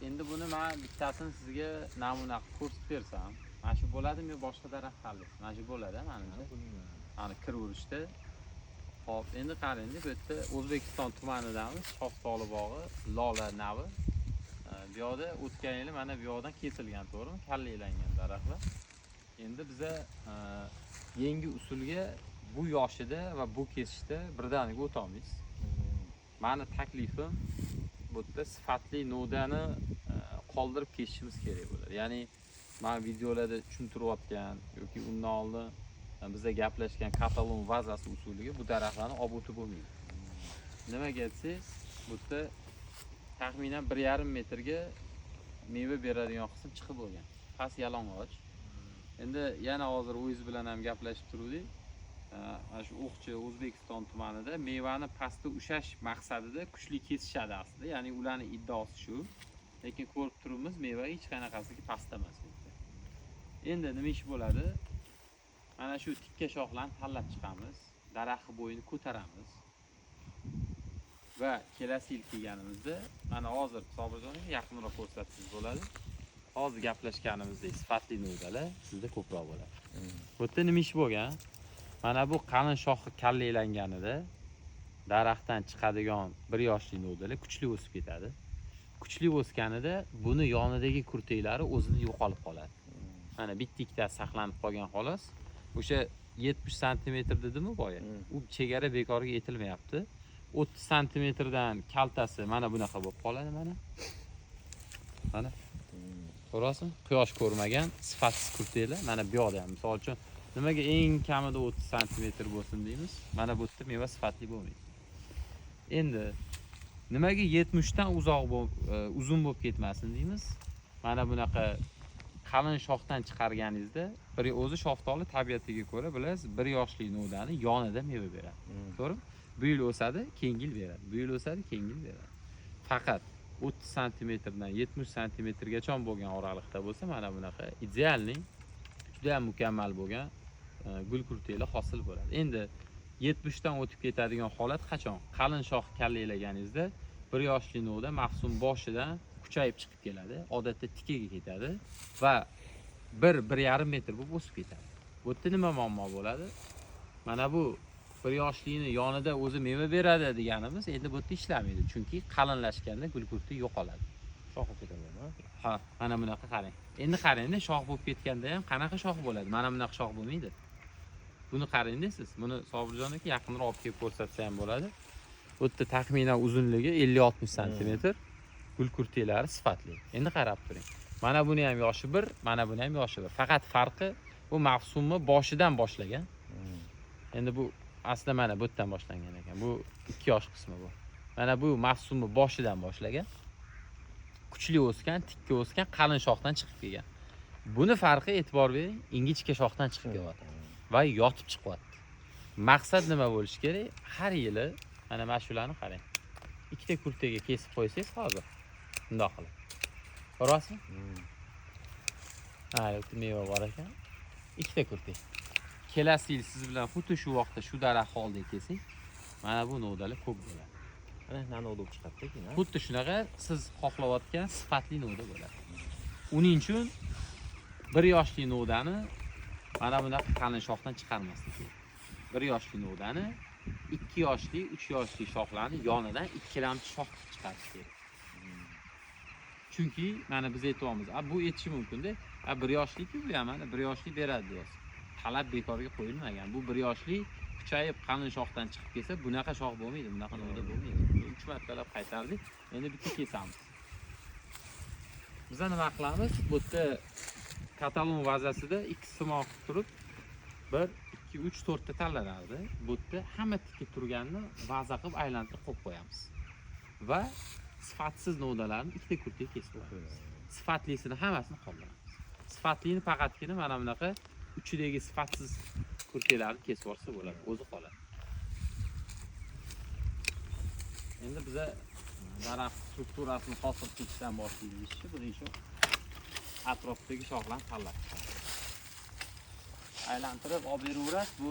Endi buni men bittasini sizga namuna qilib ko'rsatib bersam, mana shu bo'ladimi yo boshqa daraxt tanlaysiz? Mana shu bo'ladi, menimcha. Mana kiraverishda. Xo'p, endi qarang, bu yerda O'zbekiston tumanidamiz, Shaftoli bog'i, Lola navi. Bu yoqda o'tgan yili mana bu yoqdan kesilgan, to'g'rimi? Kallaylangan daraxtlar. Endi biza yangi usulga bu yoshida va bu kesishda birdaniga o'tolmaymiz. Mani taklifim bu yerda sifatli novdani qoldirib kesishimiz kerak bo'ladi. Ya'ni men videolarda tushuntirayotgan yoki undan oldin biza gaplashgan katalon vazasi usuliga bu daraxtlarni olib o'tib bo'lmaydi. Nimaga desangiz, bu yerda taxminan 1,5 metrga meva beradigan qism chiqib bo'lgan. Past yalang'och. Endi yana hozir o'zingiz bilan ham gaplashib turdik. Mana shu O'qchi O'zbekiston tumanida mevani pastda ushlash maqsadida kuchli kesishadi aslida. Ya'ni ularning iddaosi shu. Lekin ko'rib turibmiz, meva hech qanaqasiga pastda emas bu yerda. Endi nima ish bo'ladi? Mana shu tikka shoxlarni tanlab chiqamiz, daraxt bo'yini ko'taramiz. Va kelasi yil kelganimizda mana hozir Sobirjon aka yaqinroq ko'rsatsangiz bo'ladi. Hozir gaplashganimizdek sifatli novdalar sizda ko'proq bo'ladi. Bu yerda nima ish bo'lgan? Mana bu qalin shoxi kallaylanganida daraxtdan chiqadigan 1 yoshli novdalar kuchli o'sib ketadi. Kuchli o'sganida buni yonidagi kurtaklari o'zini yo'qolib qoladi. Mana bitta ikkitasi saqlanib qolgan xolos. O'sha 70 santimetr dedimi boya? U chegara bekorga yetilmayapti. 30 santimetrdan kaltasi mana bunaqa bo'lib qoladi mana. Mana. Ko'rasizmi? Quyosh ko'rmagan sifatsiz kurtaklar mana bu yoqda ham. Misol uchun nimaga eng kamida 30 santimetr bo'lsin deymiz? Mana bu yerda meva sifatli bo'lmaydi. Endi nimaga 70 dan uzoq uzun bo'lib ketmasin deymiz? Mana bunaqa qalin shoxdan chiqarganingizda bir o'zi shaftoli tabiatiga ko'ra bilasiz, 1 yoshli novdani yonida meva beradi. To'g'rimi? Bu yil o'sadi, keyingi yil beradi. Bu yil o'sadi, keyingi yil beradi. Faqat 30 santimetrdan 70 santimetrgacha bo'lgan oraliqda bo'lsa, mana bunaqa idealning juda ham mukammal bo'lgan gul kurtaklar hosil bo'ladi. Endi 70 dan o'tib ketadigan holat qachon? Qalin shox kallaylaganingizda 1 yoshli novda mavsum boshidan kuchayib chiqib keladi, odatda tikaga ketadi va 1-1,5 metr bo'lib o'sib ketadi. Bu yerda nima muammo bo'ladi? Mana bu 1 yoshlikni yonida o'zi meva beradi deganimiz endi bu yerda ishlamaydi, chunki qalinlashganda gul kurti yo'qoladi. Shox bo'lib ketadi. Ha, mana bunaqa qarang. Endi qarang-da, shox bo'lib ketganda ham qanaqa shox bo'ladi? Mana bunaqa shox bo'lmaydi. Buni qarang-da siz. Buni Sobirjon aka yaqinroq olib kelib ko'rsatsa ham bo'ladi. Bu yerda taxminan uzunligi 50-60 santimetr. Gul kurtaklari sifatli. Endi qarab turing. Mana buni ham yoshi 1, mana buni ham yoshi 1. Faqat farqi bu mavsumni boshidan boshlagan. Endi bu aslida mana bu yerdan boshlangan ekan. Bu 2 yosh qismi bu. Mana bu mavsumni boshidan boshlagan. Kuchli o'sgan, tikka o'sgan, qalin shoxdan chiqib kelgan. Buni farqi e'tibor bering, ingichka shoxdan chiqib kelyapti va yotib chiqyapti. Maqsad nima bo'lishi kerak? Har yili mana shularni qarang. Ikkita kurtaga kesib qo'ysangiz hozir bundoq qilib. Ko'ryapsizmi? Ha, yo'q, meva bor ekan. Ikkita kurtak. Kelasi yil siz bilan xuddi shu vaqtda shu daraxt oldiga kelsak, mana bu novdalar ko'p bo'ladi. Mana novda bo'lib chiqadi keyin. Xuddi shunaqa siz xohlayotgan sifatli novda bo'ladi. Uning uchun 1 yoshli novdani mana bunaqa qalin shoxdan chiqarmaslik kerak. 1 yoshli novdani 2 yoshli, 3 yoshli shoxlarni yonidan ikkilamchi shox qilib chiqarish kerak. Chunki mana biz aytyapmiz, bu aytishi mumkin-da, 1 yoshli-ku bu ham mana 1 yoshli beradi deyapsiz. Talab bekorga qo'yilmagan. Bu 1 yoshli kuchayib qalin shoxdan chiqib kelsa, bunaqa shox bo'lmaydi, bunaqa novda bo'lmaydi. 3 martalab qaytardik. Endi bitta kesamiz. Biz nima qilamiz? Bu yerda katalon vazasida 2 simoq qilib turib 1, 2, 3, 4 ta tanlanardi. Bu yerda hamma tikka turganni vaza qilib aylantirib qo'yib qo'yamiz. Va sifatsiz novdalarni ikkita kurtak kesib qo'yamiz. Sifatlisini hammasini qoldiramiz. Sifatlini faqatgina mana bunaqa uchidagi sifatsiz kurtaklarni kesib yuborsa bo'ladi, o'zi qoladi. Endi biza daraxt strukturasini hosil qilishdan boshlaymiz ishni. Buning uchun atrofdagi shoxlarni tanlab chiqamiz. Aylantirib olib beraverasiz. Bu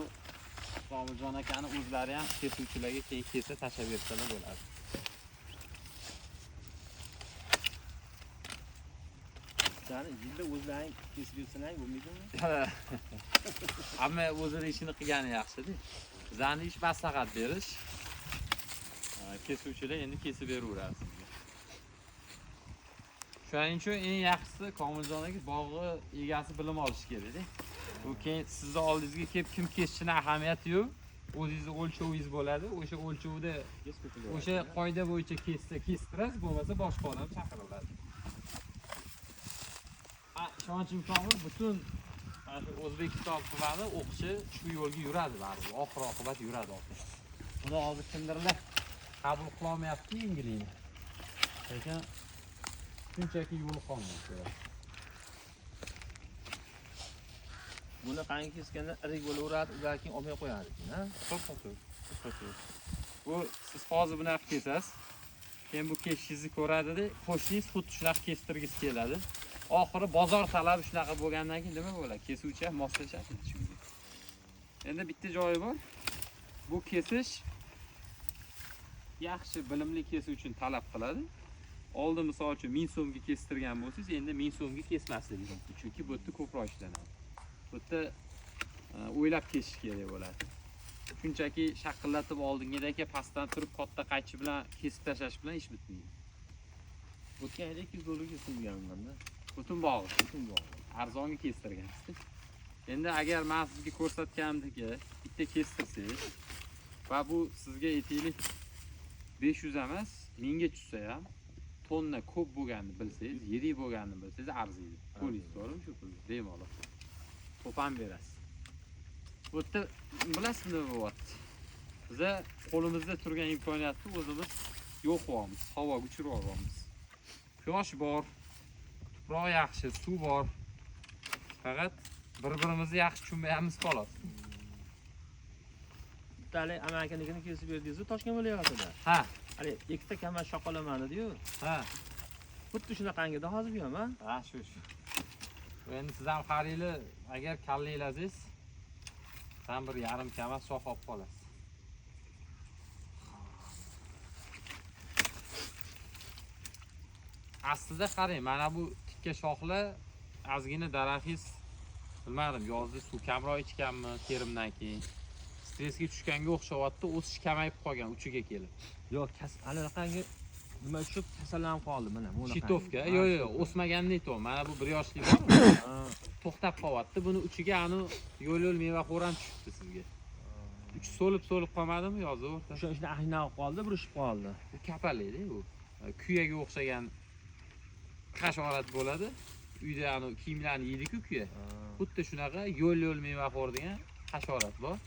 Sobirjon akani o'zlari ham kesuvchilarga keyin kelsa tashlab bersalar bo'ladi. Sani yilda o'zlaring kesib bersalang bo'lmaydimi? Hamma o'zini ishini qilgani yaxshi-da. Bizani ish maslahat berish. Kesuvchilar endi kesib beraveradi sizga. Shuning uchun eng yaxshisi Komiljon aka bog'i egasi bilim olishi kerak-da. U keyin sizni oldingizga kelib kim kesishini ahamiyati yo'q. O'zingizni o'lchovingiz bo'ladi. O'sha o'lchovda o'sha qoida bo'yicha kessa kestirasiz, bo'lmasa boshqa odam chaqiriladi. Ishonchim komil, butun mana shu O'zbekiston tumani o'qishi shu yo'lga yuradi baribir. Oxir oqibat yuradi oxir. Buni hozir kimdirlar qabul qila olmayapti yengillikni. Lekin shunchaki yo'l qolmaydi. Buni qanga keskanda irik bo'laveradi, ular keyin olmay qo'yadi, ha? To'p-to'p. Bu siz hozir bunaqa kesasiz. Keyin bu kesishingizni ko'radida, qo'shningiz xuddi shunaqa kestirgisi keladi. Oxiri bozor talabi shunaqa bo'lgandan keyin nima bo'ladi? Kesuvchi ham moslashadi shunga. Endi bitta joyi bor. Bu kesish yaxshi bilimli kesuvchini talab qiladi. Oldin misol uchun 1000 so'mga kestirgan bo'lsangiz, endi 1000 so'mga kesmasligingiz mumkin. Chunki bu yerda ko'proq ishlanadi. Bu yerda o'ylab kesish kerak bo'ladi. Shunchaki shaqillatib oldingidagi pastdan turib katta qaychi bilan kesib tashlash bilan ish bitmaydi. O'tgan yil 200 dollarga kestirganman-da. Butun bog'i, butun bog'i. Arzonga kestirgansiz. Endi agar men sizga ko'rsatganimdek bitta kestirsangiz va bu sizga aytaylik 500 emas, 1000 ga tushsa ham tonna ko'p bo'lganini bilsangiz, yirik bo'lganini bilsangiz arziydi. To'laysiz, to'g'rimi shu pulni? Bemalol. To'pam berasiz. Bu yerda bilasizmi nima bo'lyapti? Biza qo'limizda turgan imkoniyatni o'zimiz yo'q qilyapmiz, havoga uchirib yuboryapmiz. Quyosh bor, tuproq yaxshi, suv bor. Faqat bir-birimizni yaxshi tushunmayapmiz xolos. Bittali amakanikini kesib berdingiz-ku Toshkent viloyatida. Ha. Hali ikkita kamar shoqolaman dedi-yu. Ha. Xuddi shunaqangida hozir bu ham, ha? Ha, shu. Endi siz ham har yili agar kallaylasangiz, tam bir yarim kamar shox olib qolasiz. Aslida qarang, mana bu tikka shoxlar ozgina daraxtingiz, bilmadim, yozda suv kamroq ichganmi terimdan keyin stressga tushganga o'xshayapti, o'sish kamayib qolgan uchiga kelib. Yo'q, anaqangi nima tushib kasallanib qoldi mana bu. Shitovka. Yo'q, yo'q, o'smaganini aytyapman. Mana bu 1 yoshlik bormi? To'xtab qolyapti. Buni uchiga anu yo'l-yo'l mevaxo'r ham tushibdi sizga. Uchi so'lib-so'lib qolmadimi yozda o'rta? O'sha ishni ahnab qoldi, burishib qoldi. Bu kapalakda bu. Kuyaga o'xshagan hasharot bo'ladi. Uyda anu kiyimlarni yeydi-ku kuya. Xuddi shunaqa yo'l-yo'l mevaxo'r degan hasharot bor.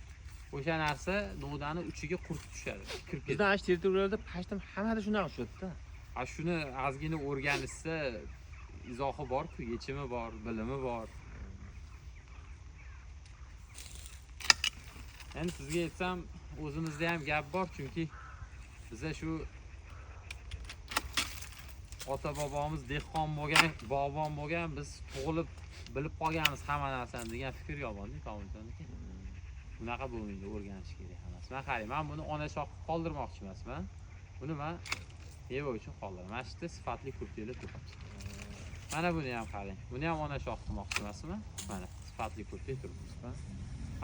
O'sha narsa novdani uchiga qurt tushadi. Kirib ketadi. Bizda ash territoriyalarda pashtim hammada shunaqa tushadi-da. Ha, shuni ozgina o'rganishsa izohi bor-ku, yechimi bor, bilimi bor. Endi sizga aytsam, o'zimizda ham gap bor, chunki biza shu ota-bobomiz dehqon bo'lgan, bog'bon bo'lgan, biz tug'ilib bilib qolganmiz hamma narsani degan fikr yomon-da, Komiljoniki. Bunaqa bo'lmaydi, o'rganish kerak hammasi. Men qarang, men buni ona shox qilib qoldirmoqchi emasman. Buni men meva uchun qoldiraman. Mana shu yerda sifatli kurtaklar turibdi. Mana buni ham qarang. Buni ham ona shox qilmoqchi emasman. Mana sifatli kurtak turibdi.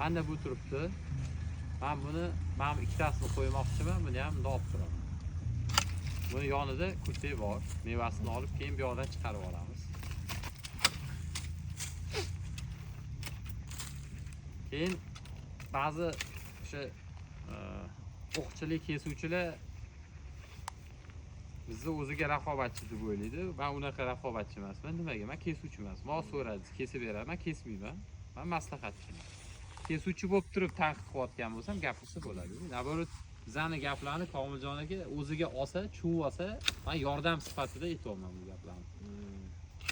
Mana bu turibdi. Men buni, men ikkitasini qo'ymoqchiman, buni ham bundoq olib turaman. Buni yonida kurtak bor. Mevasini olib keyin bu yoqdan chiqarib olamiz. Keyin ba'zi o'sha o'qchilik kesuvchilar bizni o'ziga raqobatchi deb o'ylaydi. Men unaqa raqobatchi emasman. Nimaga? Men kesuvchi emasman. Men so'radi, kesib beraman, men kesmayman. Men maslahatchiman. Kesuvchi bo'lib turib tanqid qilayotgan bo'lsam, gapirsa bo'ladi. Naborot bizani gaplarni Komiljon aka o'ziga olsa, tushunib olsa, men yordam sifatida aytyapman bu gaplarni.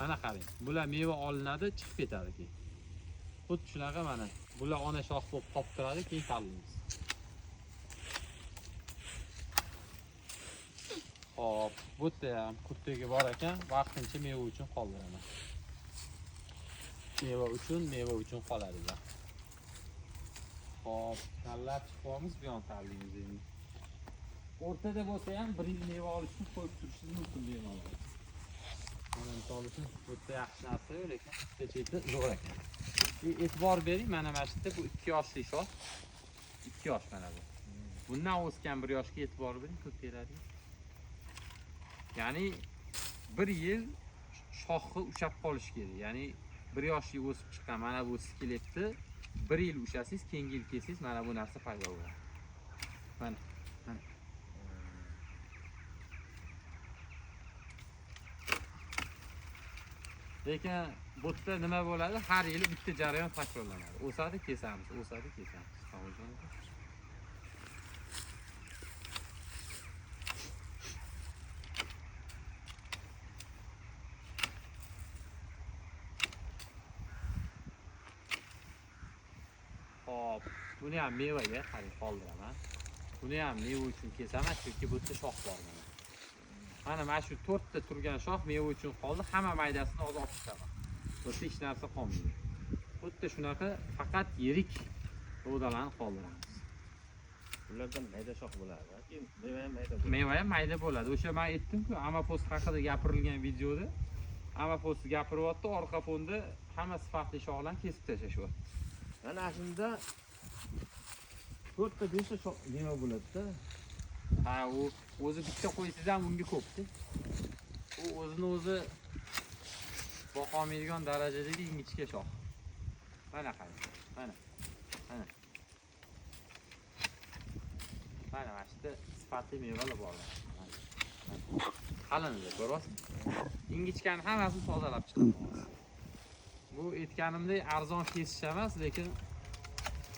Mana qarang, bular meva olinadi, chiqib ketadi keyin. Xuddi shunaqa mana bular ona shox bo'lib qolib turadi, keyin tanlaymiz. Xo'p, bu yerda ham kurtagi bor ekan, vaqtincha meva uchun qoldiraman. Meva uchun qoladi bular. Xo'p, tanlab chiqyapmiz, bu yon tanlaymiz endi. O'rtada bo'lsa ham bir yil meva olish uchun qo'yib turishingiz mumkin bemalol. Mana misol uchun bu yerda yaxshi narsa yo'q, lekin bitta cheti zo'r ekan. E'tibor bering, mana shu yerda bu 2 yoshli shox. 2 yosh mana bu. Bundan o'sgan 1 yoshga e'tibor bering, ko'p. Ya'ni 1 yil shoxi ushlab qolish kerak. Ya'ni 1 yoshli o'sib chiqqan mana bu skeletni 1 yil ushlasangiz, keyingi yil kessangiz mana bu narsa paydo bo'ladi. Mana, mana. Lekin bu yerda nima bo'ladi? Har yili bitta jarayon takrorlanadi. O'sadi, kesamiz, o'sadi, kesamiz. Hop, buni ham mevaga qarang qoldiraman. Buni ham meva uchun kesaman, chunki bu yerda shox bor mana. Mana shu 4 ta turgan shox meva uchun qoldi. Hamma maydasini hozir olib chiqaman. Bu yerda hech narsa qolmaydi. Bu yerda shunaqa faqat yirik to'dalarni qoldiramiz. Bulardan mayda shox bo'ladi. Keyin meva ham mayda bo'ladi. Meva ham mayda bo'ladi. O'sha men aytdim-ku, amapost haqida gapirilgan videoda amapost gapiryapti, orqa fonda hamma sifatli shoxlarni kesib tashlashyapti. Mana shunda 4 ta 5 ta shox meva bo'ladi-da. Ha, u o'zi bitta qo'ysangiz ham unga ko'p-da. U o'zini o'zi boqolmaydigan darajadagi ingichka shox. Mana qarang. Mana. Mana. Mana mana shu yerda sifatli mevalar bor. Qalinligi ko'ryapsizmi? Ingichkani hammasini tozalab chiqaman. Bu aytganimdek arzon kesish emas, lekin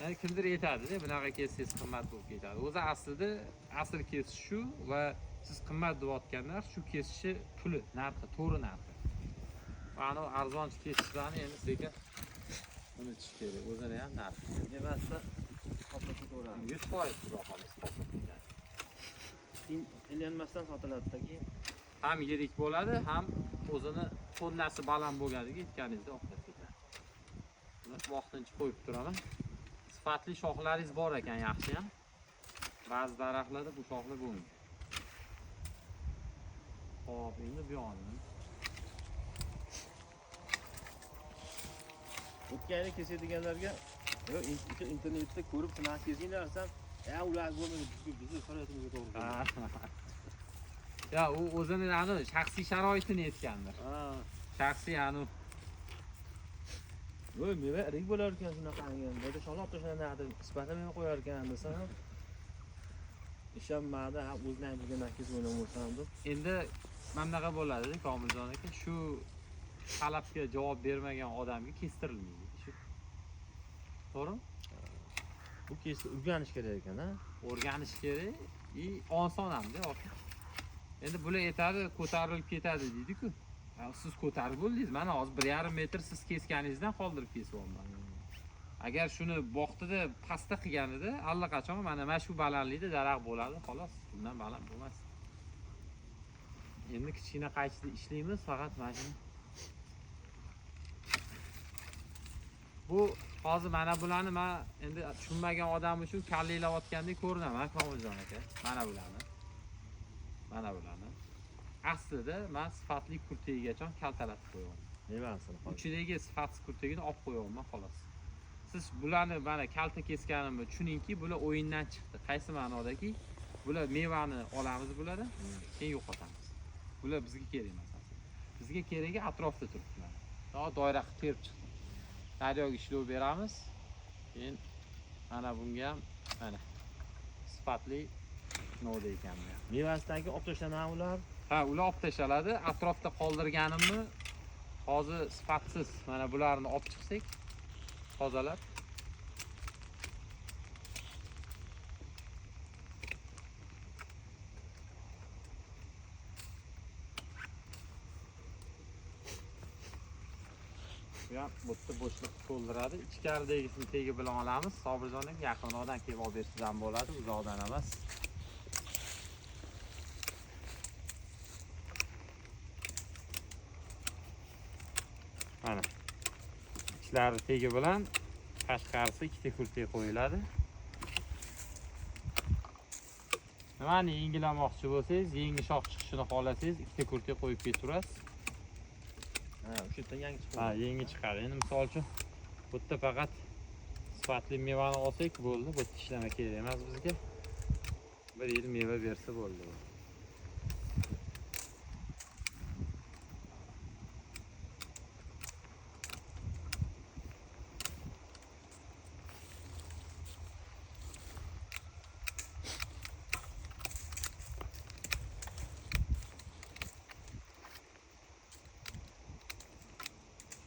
ya'ni kimdir aytadi-da, bunaqa kessangiz qimmat bo'lib ketadi. O'zi aslida asl kesish shu va siz qimmat deyotgan narx shu kesishi puli, narxi, to'g'ri narxi. Mana u arzon kesishlarni endi sekin unutish kerak, o'zini ham narxi. Mevasi qoplab ketaveradi. 100% xudo xohlasa qoplab ketadi. Illanmasdan sotiladi-da keyin. Ham yirik bo'ladi, ham o'zini tonnasi baland bo'lganligi aytganingizda oqlab ketadi. Buni vaqtincha qo'yib turaman. Sifatli shoxlaringiz bor ekan, yaxshi ham. Ba'zi daraxtlarda bu shoxlar bo'lmaydi. Xo'p, endi bu yog'ini. O'tgan yili kesadiganlarga internetda ko'rib shunaqa kesinglar desam, ya ular bo'lmaydi, bizni sharoitimizga to'g'ri keladi. Ya u o'zini shaxsiy sharoitini aytgandir. Shaxsiy anu. Voy, meva irik bo'lar ekan shunaqa angan. Mayda shoxlar olib tashlanadi, sifatli meva qo'yar ekan desam, ishonmadi, ha o'zini ham bilgan kesib o'ynamasam deb. Endi mana bunaqa bo'ladi, Komiljon aka, shu talabga javob bermagan odamga kestirilmaydi. Shu. To'g'rimi? Bu kesni o'rganish kerak ekan, ha? O'rganish kerak, i oson hamda aka. Endi bular aytadi, ko'tarilib ketadi deydi-ku. Siz ko'tarib bo'ldingiz. Mana hozir 1,5 metr siz kesganingizdan qoldirib kesyapman. Agar shuni vaqtida pastda qilganida allaqachon mana shu balandlikda daraxt bo'ladi, xolos. Bundan baland bo'lmas. Endi kichkina qaychida ishlaymiz, faqat mana shuni. Bu hozir mana bularni men endi tushunmagan odam uchun kalliklayotgandek ko'rinaman, Komiljon aka. Mana bularni. Mana bularni. Aslida men sifatli kurtagigacha kaltalatib qo'yaman. Mevasini xolos. Ichidagi sifatsiz kurtagini olib qo'yaman xolos. Siz bularni mana kalta kesganimni tushuningki, bular o'yindan chiqdi. Qaysi ma'nodaki, bular mevani olamiz bulardan, keyin yo'qotamiz. Bular bizga kerak emas aslida. Bizga keragi atrofda turibdi mana. Doira qilib terib chiqdi. Daryoga ishlov beramiz. Keyin mana bunga ham mana sifatli novda ekan bu ham. Mevasidagi olib tashlanadi ular. Ha, ular olib tashlanadi. Atrofda qoldirganimni hozir sifatsiz mana bularni olib chiqsak, tozalab. Bu ham bu yerda bo'shliq to'ldiradi. Ichkaridagisini tegi bilan olamiz. Sobirjon aka yaqinroqdan kelib olib bersangiz ham bo'ladi, uzoqdan emas. Mana ichlari tegi bilan tashqarisi ikkita kurtak qo'yiladi. Nimani yengilamoqchi bo'lsangiz, yangi shox chiqishini xohlasangiz, ikkita kurtak qo'yib ketaverasiz. O'sha yerdan yangi chiqadi. Ha, yangi chiqadi. Endi misol uchun bu yerda faqat sifatli mevani olsak bo'ldi. Bu yerda ishlama kerak emas bizga. Bir yil meva bersa bo'ldi.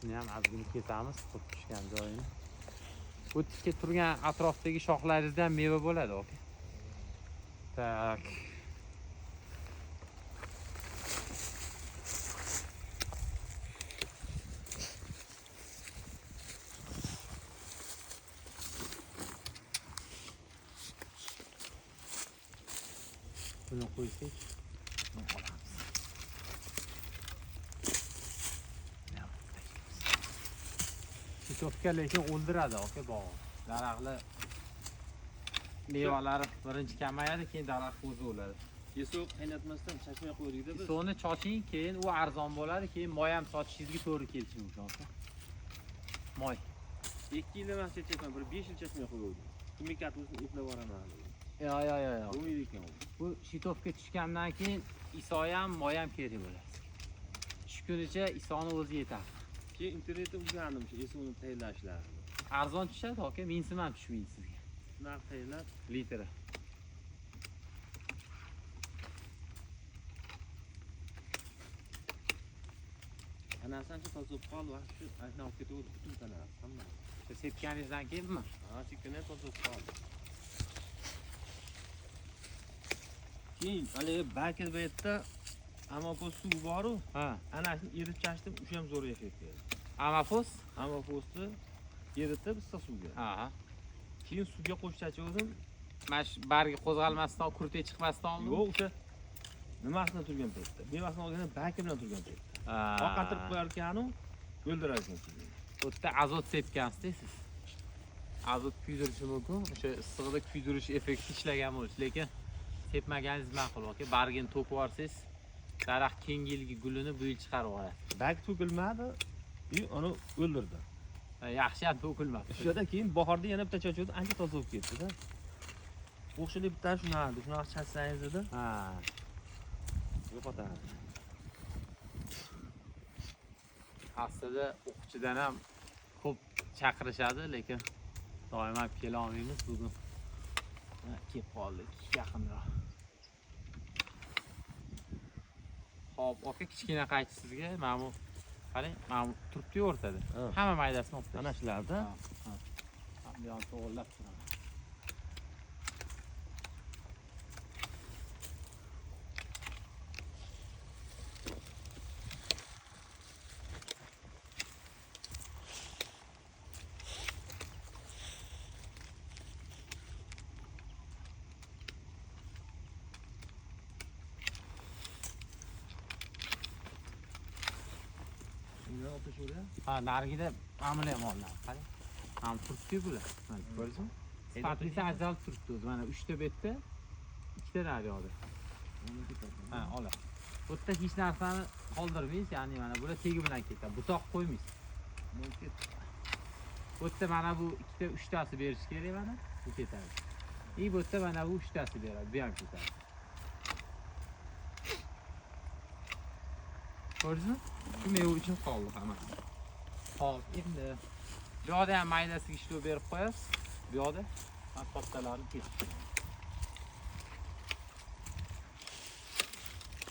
Shuni ham ozgina kesamiz, qurt tushgan joyini. Bu tikka turgan atrofdagi shoxlaringizda ham meva bo'ladi, aka. Tak. Buni qo'ysak, buni olamiz. Chitovka lekin o'ldiradi aka bog'ni. Daraxtli mevalari birinchi kamayadi, keyin daraxt o'zi o'ladi. Yesuv qaynatmasdan chashmay qo'ydik-da biz. Suvni choching, keyin u arzon bo'ladi, keyin moy ham sotishingizga to'g'ri kelishi mumkin aka. Moy. 2 yil emas chechakman, bir 5 yil chashmay qo'ydim. Ximikat o'zini eplab boraman. Yo, yo, yo, yo. Bo'lmaydi ekan u. Bu shitovka tushgandan keyin iso ham, moy ham kerak bo'ladi. Tushgunicha isoni o'zi yetadi. Keyin internetda o'rgandim shu esuvni tayyorlashlarini. Arzon tushadi aka, 1000 so'm ham tushmaydi sizga. Narx tayyorlab litri. Tanasi ancha toza bo'lib qoldi, va shu aynan olib ketaverdi butun tanasi, hammasi. O'sha sepganingizdan keyinmi? Ha, sepgandan toza bo'lib qoldi. Keyin haligi bakir bu yerda amafos suvi bor-u, ana shuni eritib chachdim, o'sha ham zo'r effekt berdi. Amafos? Amafosni eritib issiq suvga. Ha. Keyin suvga qo'shib chachaverdim. Mana shu bargi qo'zg'almasdan, kurtak chiqmasdan oldin? Yo'q, o'sha nimasini turgan paytda, mevasini olganda baki bilan turgan paytda. Oqartirib qo'yar ekanu, o'ldirar ekan keyin. Bu yerda azot sepgansiz siz. Azot kuydirishi mumkin. O'sha issig'ida kuydirish effekti ishlagan bo'lishi, lekin sepmaganingiz ma'qul aka. Bargini to'kib yuborsangiz, daraxt keyingi yilgi gulini bu yil chiqarib yuboradi. Barg to'kilmadi, uni o'ldirdi. Yaxshi ham to'kilmadi. O'shada keyin bahorda yana bitta chachuvdi, ancha toza bo'lib ketdi-da. O'xshali bitta shunaqa, shunaqa chachsangiz dedi. Ha. Yo'qotadi. Aslida o'quvchidan ham ko'p chaqirishadi, lekin doim ham kela olmaymiz. Bugun kelib qoldik yaqinroq. Xo'p, aka, kichkina qaychi sizga. Mana bu qarang, mana bu turibdi-yu o'rtada. Hamma maydasini olib Ana shularda. Ha. Bu yoqni to'g'rilab turaman. Ha, narigida mana ham olinadi. Qarang. Ham turibdi-yu bular. Mana ko'rdingizmi? Sifatlisi ajralib turibdi o'zi. Mana 3 ta bu yerda, 2 ta naryoqda. Ha, oladi. Bu yerda hech narsani qoldirmaysiz, ya'ni mana bular tegi bilan ketadi. Butoq qo'ymaysiz. Bu yerda mana bu 2 ta, 3 tasi berish kerak mana, bu ketadi. Bu yerda mana bu 3 tasi beradi, bu ham ketadi. Ko'rdingizmi? Shu meva uchun qoldi hammasi. Xo'p, endi bu yoqda ham maydasiga ishlov berib qo'yasiz. Bu yoqda mana kattalarini kesib.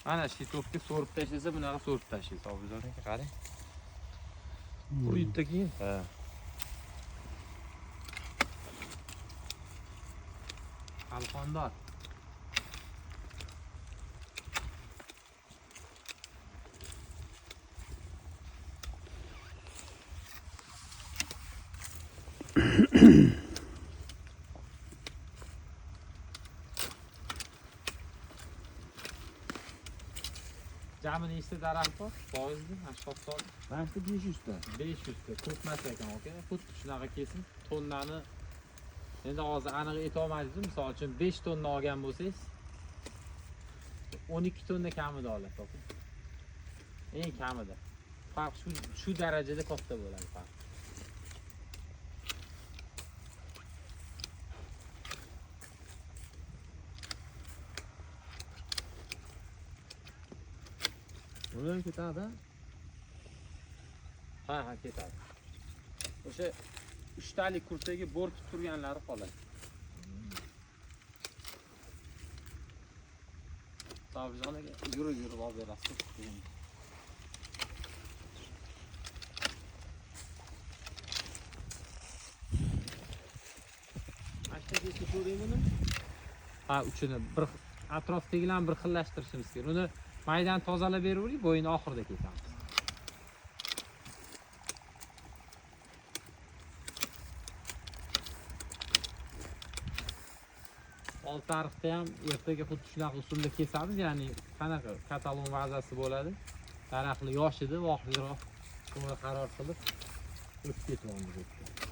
Mana shitovka so'rib tashlasa, bunaqa so'rib tashlaysiz. Obidjon aka, qarang. Quriydi keyin. Ha. Qalqondor. Jami nechta daraxt bor? Foizli, mana shu shaftoli. Mana shu 500 ta. 500 ta. Ko'p emas ekan, aka. Xuddi shunaqa kesim. Tonnani endi hozir aniq ayta olmaysiz. Misol uchun 5 tonna olgan bo'lsangiz, 12 tonna kamida olasiz, aka. Eng kamida. Farq shu darajada katta bo'ladi farq. Ular ketadi. Ha, ketadi. O'sha uchtalik kurtagi bo'rtib turganlari qoladi. Sobirjon aka, yurib olib berasiz. Ashta kesib ko'ring buni. Ha, uchini bir atrofdagilarni bir xillashtirishimiz kerak. Uni maydan tozalab beravering, bo'yini oxirida kesamiz. Oltiariqda ham ertaga xuddi shunaqa usulda kesamiz, ya'ni qanaqa katalon vazasi bo'ladi. Daraxtli yosh edi, vaqtliroq to'g'ri qaror qilib o'tib ketyapmiz bu yerda.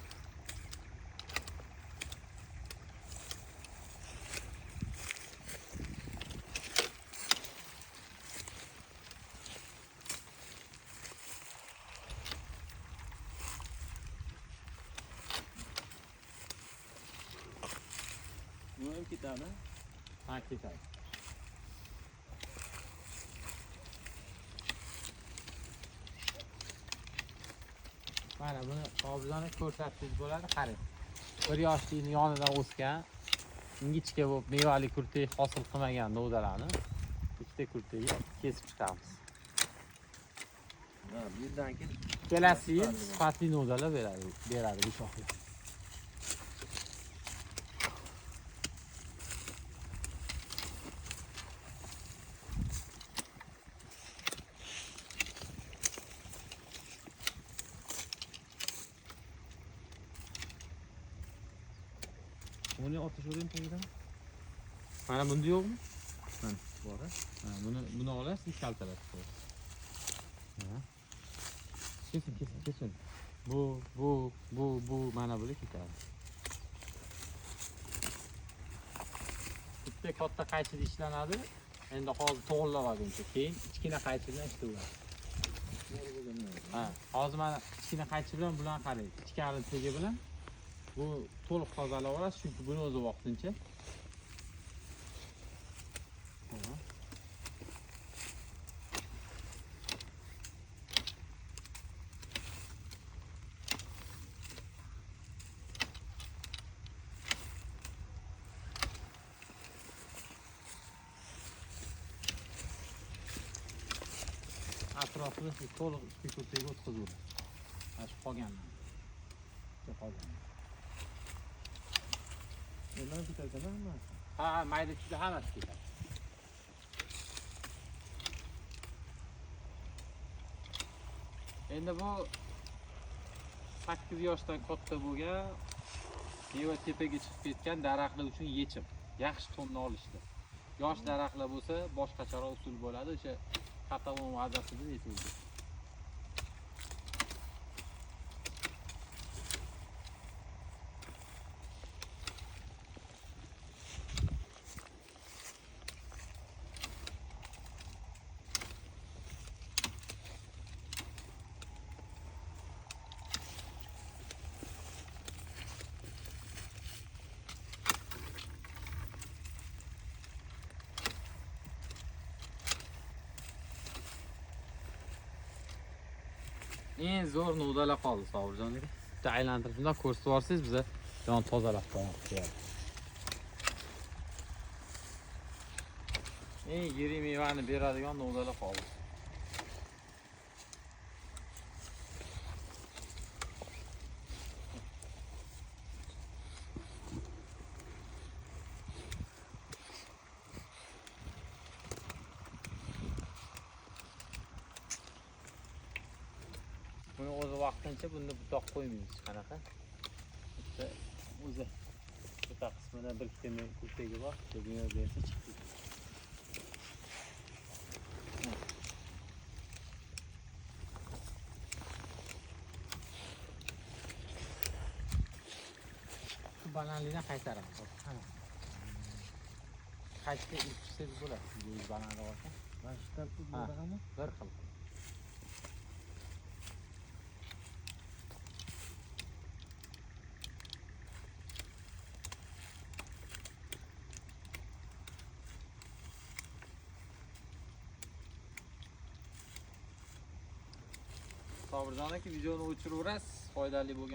Bu ham ketadi. Ha, ketadi. Mana buni obzoni ko'rsatsangiz bo'ladi, qarang. Bir yoshlikning yonidan o'sgan, ingichka bo'lib mevali kurtak hosil qilmagan novdalarni ikkita kurtakka kesib chiqamiz. Ha, bu yildan keyin kelasi yil sifatli novdalar beradi bu shoxlar. Buni otashuring tagidan. Mana bunda yo'qmi? Mana bor. Ha, buni olasiz, kaltalatib qo'yasiz. Ha. Kesin, kesin, kesin. Bu mana bular ketadi. Bitta katta qaychida ishlanadi. Endi hozir to'g'rilab olguncha, keyin kichkina qaychi bilan ishlayveradi. Ha, hozir mana kichkina qaychi bilan bularni qarang. Ichkari tegi bilan bu to'liq tozalab olasiz, chunki buni o'zi vaqtincha. Atrofini siz to'liq ikki kurtaga o'tkazib. Mana shu qolganlar. Shu qolganlar. Nima ketarkan hammasi? Ha, ha, mayda chuyda hammasi ketadi. Endi bu 8 yoshdan katta bo'lgan, meva tepaga chiqib ketgan daraxtlar uchun yechim. Yaxshi tonni olishdi. Yosh daraxtlar bo'lsa boshqacharoq usul bo'ladi, o'sha katalon vazasida yetildi. Eng zo'r novdalar qoldi Sobirjon aka. Bitta aylantirib shundoq ko'rsatib yuborsangiz biza yon tozalab qo'yamiz. Eng yirik mevani beradigan novdalar qoldi. Buni o'zi vaqtincha bunda butoq qo'ymaymiz hech qanaqa. Bitta o'zi butoq qismidan bir ikkita kurtagi bor, meva bersa chiqib ketadi. Shu balandlikdan qaytaramiz. Qaytishga ilib tushsangiz bo'ladi, sizga o'zi balandroq olsa. Mana shu tarafda Bir xil. Sobirjon aka, videoni o'chiraverasiz, foydali bo'lgan.